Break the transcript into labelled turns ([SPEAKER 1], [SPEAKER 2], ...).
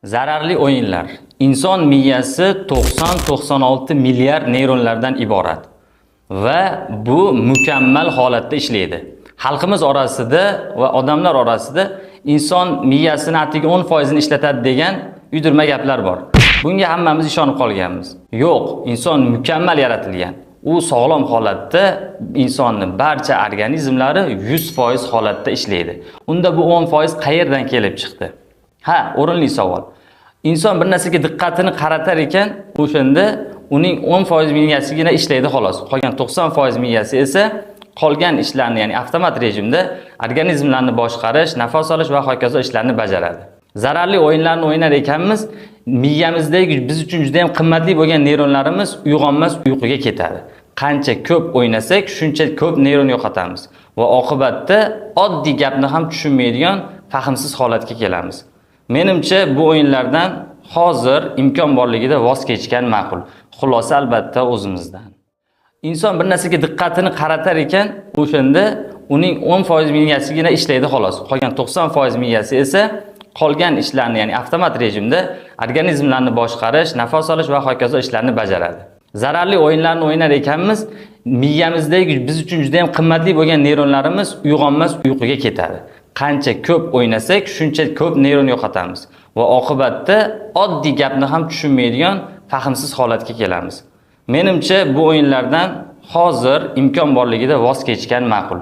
[SPEAKER 1] Zararli o'yinlar. Inson miyasi 90-96 milliard neyronlardan iborat va bu mukammal holatda ishlaydi. Xalqimiz orasida va odamlar orasida inson miyasini atigi 10% ni ishlatadi degan uydirma gaplar bor. Bunga hammamiz ishonib qolganmiz. Yo'q, inson mukammal yaratilgan. U sog'lom holatda insonni barcha organizmlari 100% holatda ishlaydi. Unda bu 10% qayerdan kelib chiqdi? Ha, o'rinli savol. Inson bir narsaga diqqatini qaratar ekan, o'shanda uning 10% miyasigina ishlaydi xolos. Qolgan 90% miyasi esa qolgan ishlarni, ya'ni avtomat rejimda organizmlarni boshqarish, nafas olish va hokazo ishlarni bajaradi. Zararli o'yinlarni o'ynar ekanmiz, miyamizdagi biz uchun juda ham qimmatli bo'lgan neyronlarimiz uyg'onmas uyquga ketadi. Qancha ko'p o'ynasak, shuncha ko'p neyron yo'qotamiz va oqibatda oddiy gapni ham tushunmaydigan fahmsiz holatga kelamiz. Menimcha, bu o'yinlardan hozir imkon borligida voz kechgan ma'qul. Xulosa albatta o'zimizdan. Inson bir narsaga diqqatini qaratar ekan, o'shanda uning 10% miyasigina ishlaydi xolos. Qolgan 90% miyasi esa qolgan ishlarni, ya'ni avtomat rejimda organizmlarni boshqarish, nafas olish va hokazo ishlarni bajaradi. Zararli o'yinlarni o'ynar ekanmiz, miyamizdagi biz uchun juda ham qimmatli bo'lgan neyronlarimiz uyg'onmas uyquga ketadi. Qancha ko'p o'ynasak, shuncha ko'p neyron yo'qotamiz va oqibatda oddiy gapni ham tushunmaydigan fahmsiz holatga kelamiz. Menimcha, bu o'yinlardan hozir imkon borligida voz kechgan ma'qul.